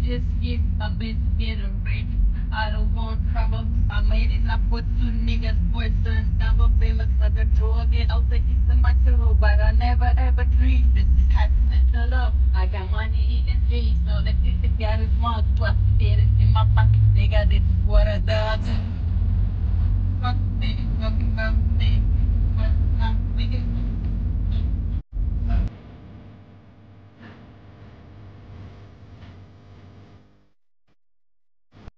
Just get a bitch, get a rich. I don't want trouble. I made it. I put two niggas, boys, son. I'm a famous mother drug.